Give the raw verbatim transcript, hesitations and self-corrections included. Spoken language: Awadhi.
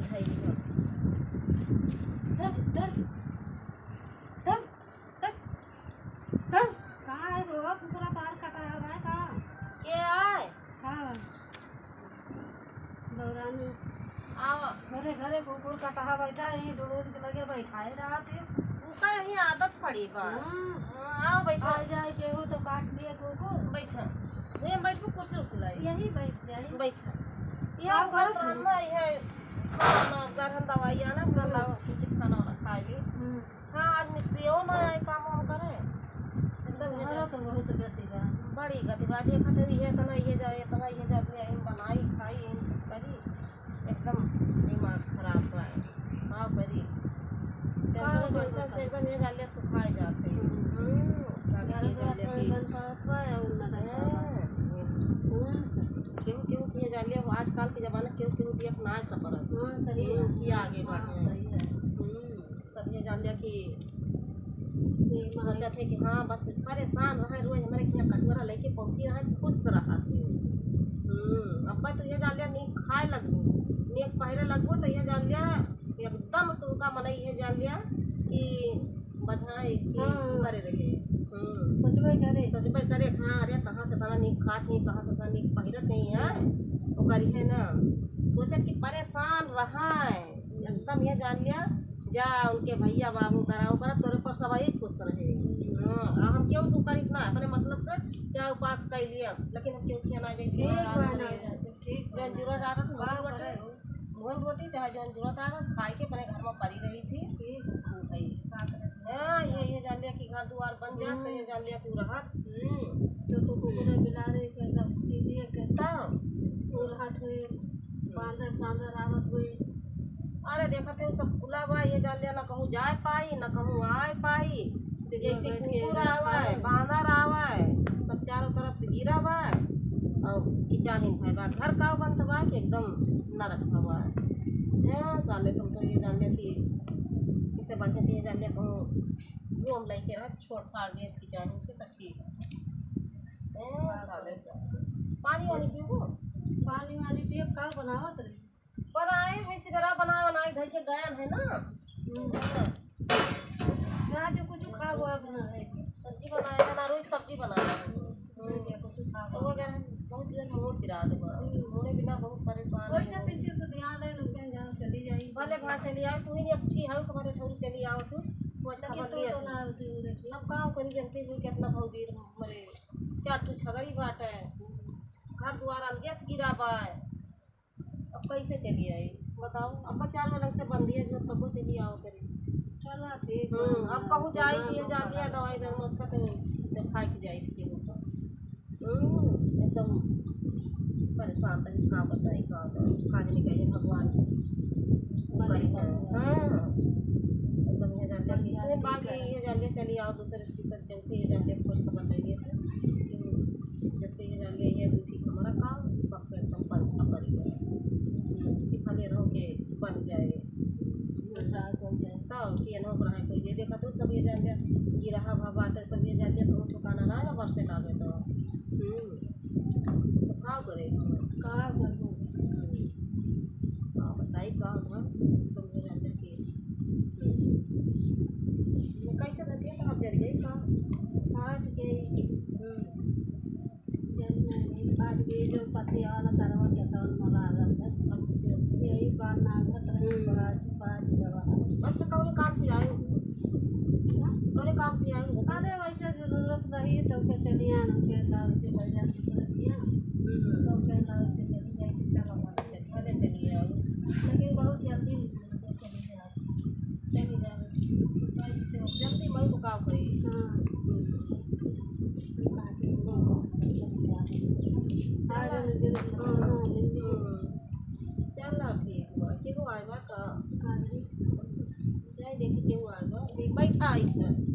धर, धर, धर, धर। कहाँ है बुढ़वा? कुकुरा तार कटा है का? के आए? हाँ। दौरान में। आवा। घरे, घरे कुकुर कटहा बैठा है, यहीं डोर के लगे बैठा है रात के। उनका यही आदत पड़ी बा। हाँ। हाँ, आओ बैठो। आ जाए केहू तो काट लिए कुकुर। बैठो। यहीं बैठो, कुर्सी उर्सी लाई। यहीं बैठ जाए। बैठो। ये का हम करत करत रहना है? है, खाना, गरम दवाई आना, खाना, कुछ खाना वाना खा ली। हम्म। हाँ, आज मिस्त्रियों ना आए काम वाम करे। एकदम ये तोहरा जा- तो बहुत गति बा। बड़ी गति बा, देखत है, ये इतना, ये जा, इतना, ये जा, अपने यहीं बनाई, खाई, यहीं सब करी। एकदम दिमाग खराब बा। का करी? का टेंशन, करी? टेंशन से एकदम ये जालिया सुखाए जात है। हम्म। हम्म, का घर करी घर जालिया कोई की? बन पावत बा या उ ना बन पावत बा? हाँ। हम्म। केहू, केहू के जालिया, आजकल के जमाना केहू, केहू दिया ना सपरत। हाँ, सही है। केहू के आगे हाँ, बढ़े। सही है। हम्म। सब ये जान लिया कि ये माई सोचत है कि हाँ, बस परेशान रहे, रोज हमरे किहाँ कटोरा लेके पहुँची रहे, खुश रहत है। हम्म, अब तो ये जान लिया, नीक खाए लगबो, नीक पहिरे लगबो, तो ये जान लिया, एकदम तुमका मनई ये जान लिया कि बझाए कि हाँ। करे रहे। हम्म। सोचबे करे। सोचबे करे, हाँ, अरे, कहाँ से इतना नीक खात ही, कहाँ से इतना नीक पहिरत ही, हाँ? ओकर इहे ना, सोचत कि परेशान रहा है। एकदम ये जान लिया, जा उनके भैया बाबू करा, ओकरा तोरे पर सबही खुश रहे। हाँ, आ हम केहू से करित ना, अपने मतलब से चाहे उपास कर लिया, लेकिन हम केहू के ना जाए, ठीक बा, ना जाए, ठीक बा। जौन जरूरत आदत, का मोहन रोटी, करे हो? मोहन रोटी चाहे जौन जरूरत आदत, खाए के अपने घर में पड़ी रही थी। ठीक। हाँ, भाई। का करे? हाँ, ये, ये जान लिया कि घर दुआर बन जात, तो ये हम्म। जान लिया कि उ रहत। हम्म। तो, तो कुकुर बिलारे के सब चीजें के तब? उ रहत हुए, बांदर, बांदर आवत हुए। अरे, देखत है, सब खुला बा, ये जान लिया, ना कहूँ जाए पाई, ना कहूँ आए पाई। जैसे कुकुर आवे, बांदर आवे, सब चारों तरफ से घिरा बा, और किचाहिन भय बा। घर का बनत बा कि एकदम नरक बा। हैं, साले, तुम तो ये जान लिया कि इसे बढ़िया तो ये जान लिया, कहूँ घूम लेके रह, छोड़ फाड़ दिए किचाहिन से, तो ठीक है। हैं, साले, पानी वानी पीबो? पानी वानी पियब, का बनावत रही? बनाए है, सिबेरा बनाए, बनाए धर के गया है ना। हम्म। हाँ। रात में कुछ खाबो आप ना है। सब्जी बनाए है, ना रोज सब्जी बनाए है। हम्म। तो वो अगर बहुत जोर मोर गिरा देबा। हम्म। मोरे बिना बहुत परेशान है। वैसे तीन चीज से ध्यान रहे, लोग कहीं जाओ, चली जाई। भले भाई चली आओ, तू ही नहीं अच्छी है, तुम्हारे थोड़ी चली आओ तू। खोज लेकिन खबर तू लिया तो तू। ना होती हूँ, देखिए। अब काम करी, जनती हुई कितना भौजी मरे, चार ठो छगड़ी बाटे, घर दुआर अलगे से गिरा बा। अब कैसे चली आई बताओ? अब बाजार वाला से बंदी है, जो तबो से भी आओ करी। चला ठीक बा। हम्म, अब कहूँ जाई कि ये जान लिया दवाई दर मत का तो, तो खाए के जाई थी वो तो। हम्म, एकदम परेशान तनी का बताई का, का जाने कहे भगवान। ऊपर ही है। हाँ, एकदम ये जान लिया कि तू बाकी ये जान लिया चली आओ दूसरे तीसरे चौथे ये जान लिया खोज खबर ले लिए थे। जब से ये जान लिया ये दू ठीक हमारा काम, बस एकदम पंछा पड़ी गया। कि भले रहो के बन जाए। तो कि एनहो पर है कोई जे देखा तो सब ये जान लिया, गिरहा भा बाटे सब ये जान लिया, तो ठिकाना ना, ना बरसे लागे तो। हम्म। तो का करे? का करबो? का बताई का हुआ? तुम ये जान लिया कि, हम्म। ये कैसे रहती है तो आप जरिए का? आज के हम्म। जब मैं एक बार ये जो पति वाला तरवा के तौर में लागल है। अच्छा, अच्छा। यही बार नागत रही, हम्म। बड़ा, बड़ा जगह है। अच्छा, कौने काम से आए हो? हाँ? कौने काम से आए हो? अरे, वैसे जरूरत रही तो के चली आन, के साथ के बाजार से चली आन। हम्म। तो के साथ के चली जाए कि चलो, बस चली, भले चली आओ। लेकिन बहुत जल्दी निकल के चली जाओ। चली जाओ। जल्दी मत का कोई। हाँ। हम्म। चला ठीक बा। केहू आए बा का? जाए देखी केहू आए बा। बैठा आई बा।